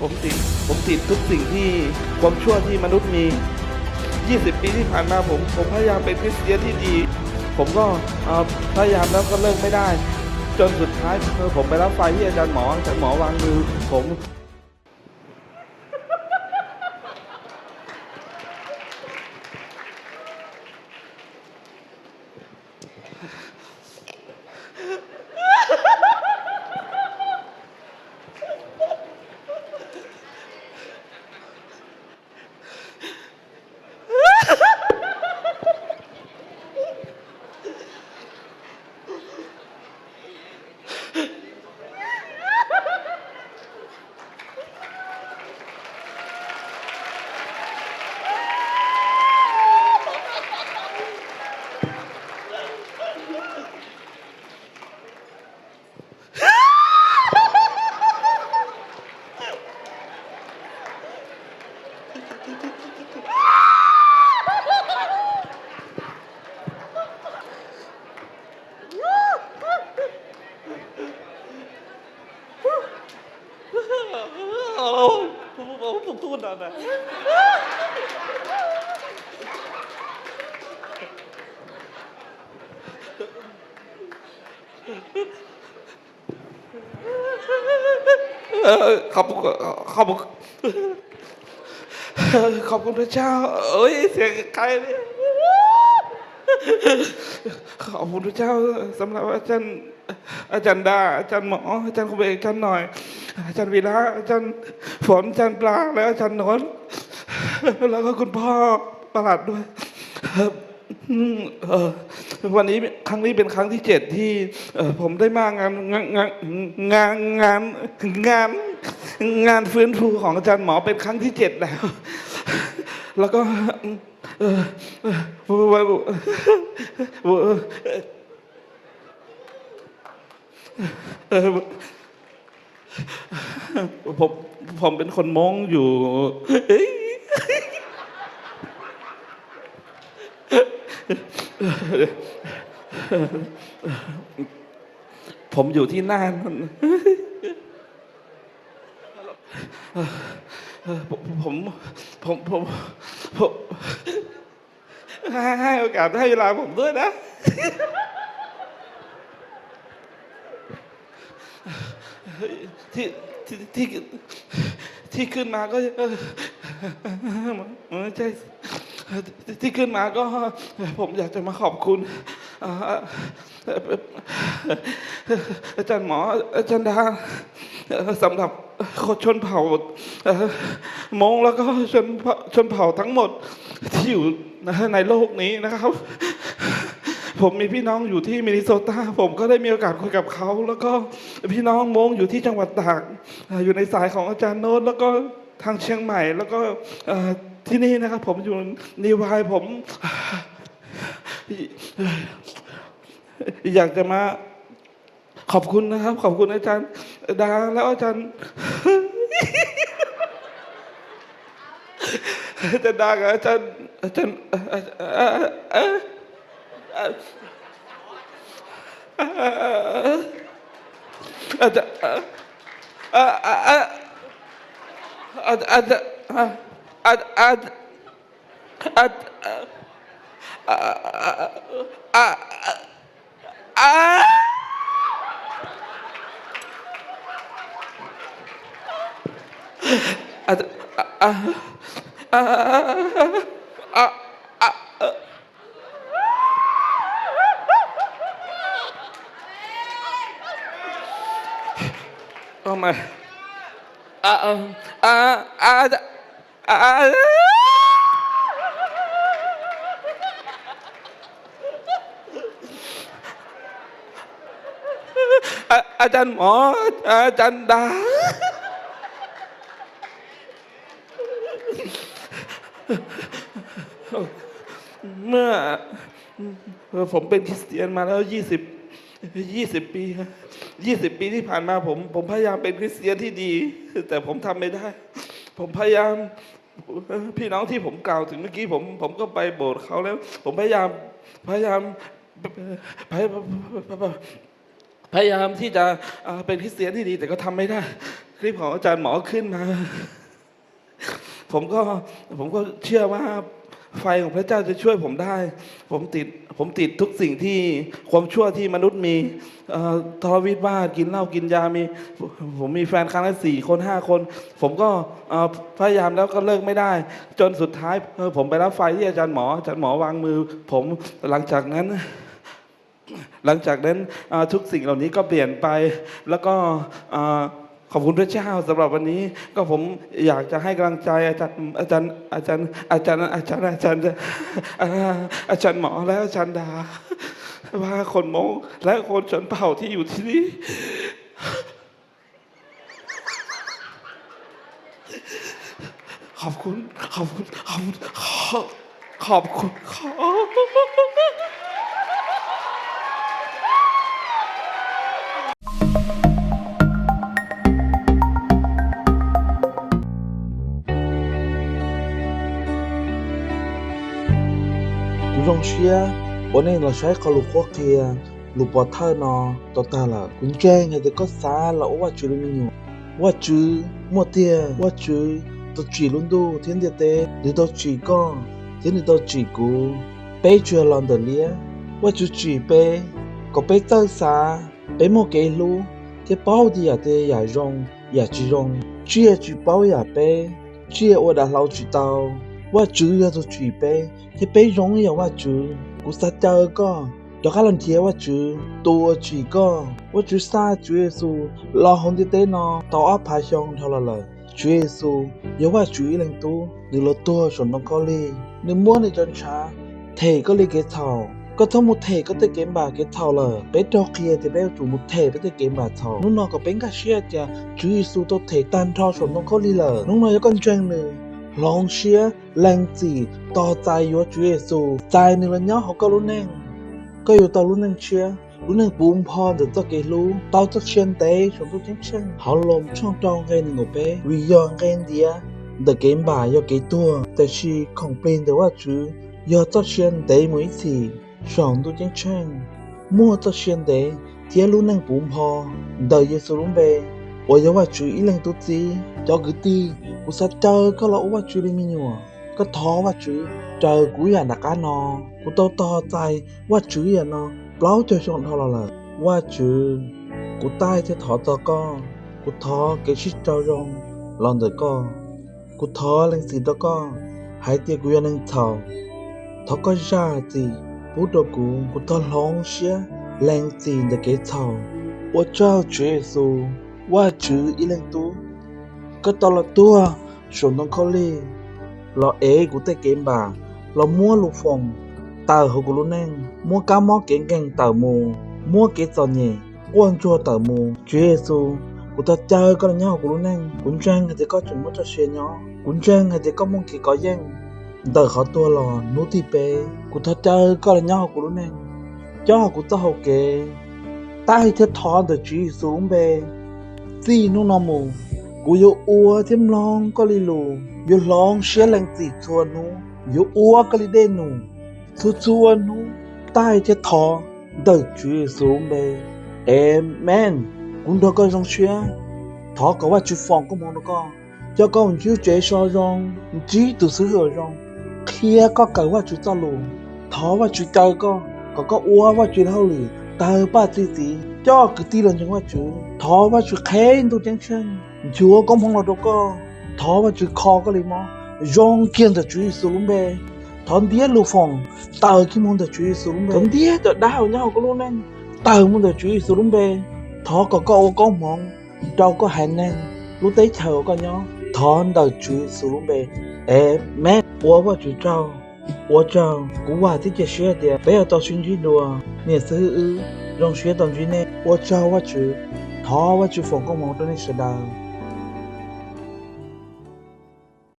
ผมติดผมติดทุกสิ่งที่ความชั่วที่มนุษย์มี ยี่สิบ ปีที่ผ่านมาผมผมพยายามเป็นคริสเตียนที่ดี ผมก็เอ่อพยายามแล้วก็เลิกไม่ได้ จนสุดท้ายเออผมไปรับไฟที่อาจารย์หมอ อาจารย์หมอวางมือผม ขอบขอบขอบคุณพระเจ้า เอ้ย เสียงใครเนี่ย ขอบคุณพระเจ้าสำหรับอาจารย์ อาจารย์ดา อาจารย์หมอ อาจารย์คมเอก อาจารย์หน่อย อาจารย์วีระ อาจารย์ฝน อาจารย์ปลา และอาจารย์โน้ต แล้วก็คุณพ่อประหลัดด้วย วันนี้ครั้งนี้เป็นครั้งที่เจ็ดที่ผมได้มางานงานงานงานงานงานงานฟื้นฟูของอาจารย์หมอเป็นครั้งที่เจ็ดแล้ว แล้วก็เออเออ เออ ผมผมเป็นคนม้งอยู่ ผมอยู่ที่น่าน ผมผมผมผมให้โอกาสให้เวลาผมด้วยนะ ที่ที่ที่ที่ขึ้นมาก็เออไม่ใช่ที่ขึ้นมาก็ผมอยากจะมาขอบคุณอาจารย์หมออาจารย์ดาสำหรับชนเผ่าม้งแล้วก็ชนชนเผ่าทั้งหมดที่อยู่ในโลกนี้นะครับ ผมมีพี่น้องอยู่ที่มินนิโซตา ผมก็ได้มีโอกาสคุยกับเขา แล้วก็พี่น้องม้งอยู่ที่จังหวัดตาก อยู่ในสายของอาจารย์โน้ต แล้วก็ทางเชียงใหม่ แล้วก็ที่นี่นะครับ ผมอยู่นิวาย ผมอยากจะมาขอบคุณนะครับ ขอบคุณอาจารย์ดา แล้วอาจารย์ อาจารย์ดากับอาจารย์อาจารย์อาจารย์อาจารย์อาจารย์อาจารย์อาจารย์อาจารย์ เอาใหม่ อาจารย์หมอ อาจารย์ดา เมื่อผมเป็นคริสเตียนมาแล้วยี่สิบยี่สิบปียี่สิบปีที่ผ่านมาผมผมพยายามเป็นคริสเตียนที่ดี แต่ผมทำไม่ได้ ผมพยายามพี่น้องที่ผมกล่าวถึงเมื่อกี้ผมผมก็ไปโบสถ์เขาแล้ว ผมพยายามพยายามพยายามที่จะเป็นคริสเตียนที่ดีแต่ก็ทำไม่ได้ คลิปของอาจารย์หมอขึ้นมา ผมก็ ผมก็เชื่อว่าไฟของพระเจ้าจะช่วยผมได้ ผมติด ผมติดทุกสิ่งที่ ความชั่วที่มนุษย์มี เอ่อ ทะเลาะวิวาท กินเหล้ากินยา มี ผมมีแฟนครั้งละสี่คน ห้าคน ผมก็ เอ่อ พยายามแล้วก็เลิกไม่ได้ จนสุดท้าย เอ่อ ผมไปรับไฟที่อาจารย์หมอ อาจารย์หมอวางมือผม หลังจากนั้น หลังจากนั้น เอ่อ ทุกสิ่งเหล่านี้ก็เปลี่ยนไป แล้วก็ เอ่อ ขอบคุณพระเจ้าสำหรับวันนี้ ก็ผมอยากจะให้กำลังใจอาจารย์ อาจารย์ อาจารย์ อาจารย์ อาจารย์ อาจารย์ อาจารย์ อาจารย์หมอและอาจารย์ดา ว่าคนมงและคนชนเผ่าที่อยู่ที่นี่ ขอบคุณ ขอบคุณ ขอบคุณ ขอบคุณ ขอบคุณ Kuv zoo siab uas nej los saib qhov lus qhuab qhia, lus pov thawj no tau tag lawm. Kuv ntseeg hais tias koj xav los ua Vajtswv li me nyuam. Vajtswv muaj tiag, Vajtswv tau tsim lub ntuj thiab ntiaj teb, nws tau tsim koj thiab nws tau tsim kuv. Peb tsis yog los ntawm liab, Vajtswv tsim peb kom peb txawj xav, peb muaj kev hlub thiab paub tias yam twg yam zoo, yam tsis zoo. Tsiaj tsis paub yam peb, tsiaj ua dav hlau tsis tau. Vajtswv yog tus tsim peb thiab peb zoo ib yam Vajtswv. Kuv xav caw koj rov qab los nrhiav Vajtswv tus uas tsim koj. Vajtswv xa Tswv Yexus los hauv ntiaj teb no tau ob phav xyoo dhau los lawm. Tswv Yexus yog Vajtswv ib leeg tub, nws los tuag saum ntoo khaub lig, nws muab nws cov ntshav them koj li kev txhaum. Koj txhob mus them koj tej kev npam kev txhaum lawm. Peb raug qhia tias peb yuav tsum mus them peb tej kev npam txhaum. Hnub no kom peb nkag siab tias Tswv Yexus tau them tag nrho saum ntoo khaub lig lawm. Hnub no yog koj ntseeg nws, hloov siab, lees txim, tos txais yuav Tswv Yexus, txais nws los nyob hauv koj lub neej, koj yuav tau lub neej tshiab, lub neej puv npho ntawm txoj kev hlub, tau txoj sia ntev saum ntuj ceeb tsheej. Hauv Loos tshooj rau nqe nees nkaum peb, vim yog nqe ntiav ntawm kev npam yog kev tuag, tiam sis khoom plig ntawm Vajtswv yog txoj sia ntev mus ib txhis saum ntuj ceeb tsheej. Muaj txoj sia ntev thiab lub neej puv npho ntawm Yexus lub npe, uas yog Vajtswv ib leeg tub txib. Cov kwv tij, kuv xav caw koj los ua Vajtswv li me nyuam. Koj thov Vajtswv raws kuv yam nram qab no. Kuv tau tos txais Vajtswv yam no plaub caug xyoo dhau los lawm. Vajtswv, kuv taij thiab thov txog koj. Kuv thov kev sib raug zoo los ntawm koj. Kuv thov lees txim rau koj hais tias kuv yog neeg txhaum. Thov koj zam txim pub rau kuv. Kuv thov hloov siab lees txim ntawm kev txhaum. Ua tsaug Tswv Yexus, Vajtswv ib leeg tub, koj tau los tuag saum ntoo khaub lig, los ev kuv tej kev npam, los muab lus foom tawm hauv kuv lub neej, muab kab mob kev nkeeg tawm mus, muab kev txom nyem quaj ntsuag tawm mus. Tswv Yexus, kuv thov caw koj los nyob hauv kuv lub neej. Kuv ntseeg hais tias koj tseem muaj txoj sia nyob. Kuv ntseeg hais tias koj muaj kev kov yeej ntawm qhov tuag los hnub tim peb. Kuv thov caw koj los nyob hauv kuv lub neej, cob hauv kuv txoj hau kev. Taij thiab thov ntawm Tswv Yexus lub npe, txij hnub no mus, kuv yuav ua thiab mloog koj li lus, yuav hloov siab lees txim txhua hnub, yuav ua koj li dej num txhua txhua hnub. Taij thiab thov ntawm Tswv Yexus lub npe, Amees. Kuv nrog koj zoo siab. Thov kom Vajtswv foom koob hmoov rau koj, coj koj mus ntsib tsev so zoo, ntsib tus xib hwb zoo, qhia koj kawm Vajtswv txoj lus. Thov Vajtswv caw koj kom koj ua Vajtswv hauj lwm tawg paj txi txiv, coj kwv tij los ntseeg Vajtswv. Thov Vajtswv qheb ntuj ceeb tsheej, nchuav koob hmoov los rau koj. Thov Vajtswv kho koj li mob zoo kiag ntawm Tswv Yexus lub npe. Thov ntiab lus foom tawm kiag mus ntawm Tswv Yexus lub npe. Thov ntiab cov dab uas nyob hauv koj lub neej tawm mus ntawm Tswv Yexus lub npe. Thov kom koj ua koob hmoov rau koj haiv neeg lub teb chaws uas koj nyob. Thov ntawm Tswv Yexus lub npe, Amees. Ua Vajtswv tsaug, ua tsaug. Kuv vam thiab cia siab tias peb yuav tau sib ntsib dua. Niam xib hwb wb zoo siab tau ntsib nej. Ua tsaug Vajtswv. Thov Vajtswv foom koob hmoov rau nej sawv daws.